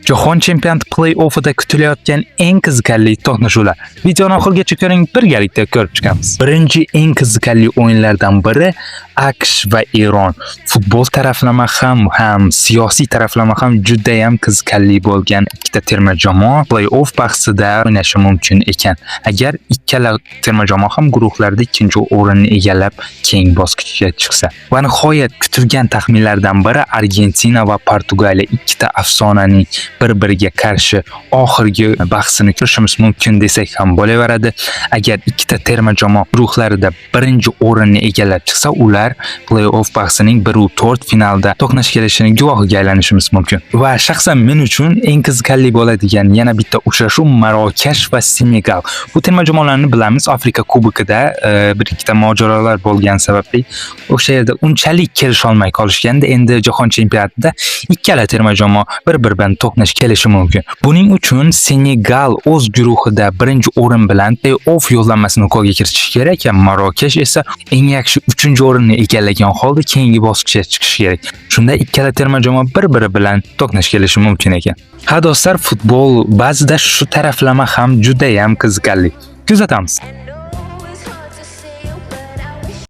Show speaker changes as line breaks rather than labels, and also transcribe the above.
Jahon chempionati play-offida kutilayotgan eng qiziqarli to'qnashuvlar. Videoni oxirigacha ko'ring, birgalikda ko'rib chiqamiz. Birinchi eng qiziqarli o'yinlardan biri AQSh va Eron. Futbol taraflama ham, siyosiy taraflama ham juda ham qiziqarli bo'lgan ikkita terma jamoa play-off bahsida o'ynashi mumkin ekan. Agar ikkala terma jamoa ham guruhlarda ikkinchi o'rinni egallab keyingi bosqichga chiqsa. Va nihoyat, kutilgan taxminlardan biri Argentina va Portugaliya, ikkita afsonaning bir-biriga qarshi oxirgi bahsini ko'rishimiz mumkin desak ham bo'laveradi. Agar ikkita terma jamoa guruhlarida birinchi o'rinni egallab chiqsa, ular play-off bahsining 1-4 finalda to'qnash kelishini guvohiga aylanishimiz mumkin. Va shaxsan men uchun eng qiziqarli bo'ladigan yana bitta uchrashuv Marokash va Senegal. Bu terma jamoalarni bilamiz, Afrika Kubokida bir ikkita mojarolar bo'lgani sababli o'sha yerda unchalik kelisholmay qolishgandi. Endi jahon chempionatida ikkala terma jamoa bir-biri bilan to'qnash kelishi mumkin. Buning uchun Senegal o'z guruhida birinchi o'rin bilan play-off yo'llanmasini qo'lga kiritishi kerak, Marokash esa eng yaxshi 3-o'rinni egallagan holda keyingi bosqichga chiqishi kerak. Shunda ikkala terma jamoa bir-biri bilan to'qnash kelishi mumkin ekan. Ha do'stlar, futbol ba'zida shu taraflama ham juda ham qiziqarli. Kuzatamiz.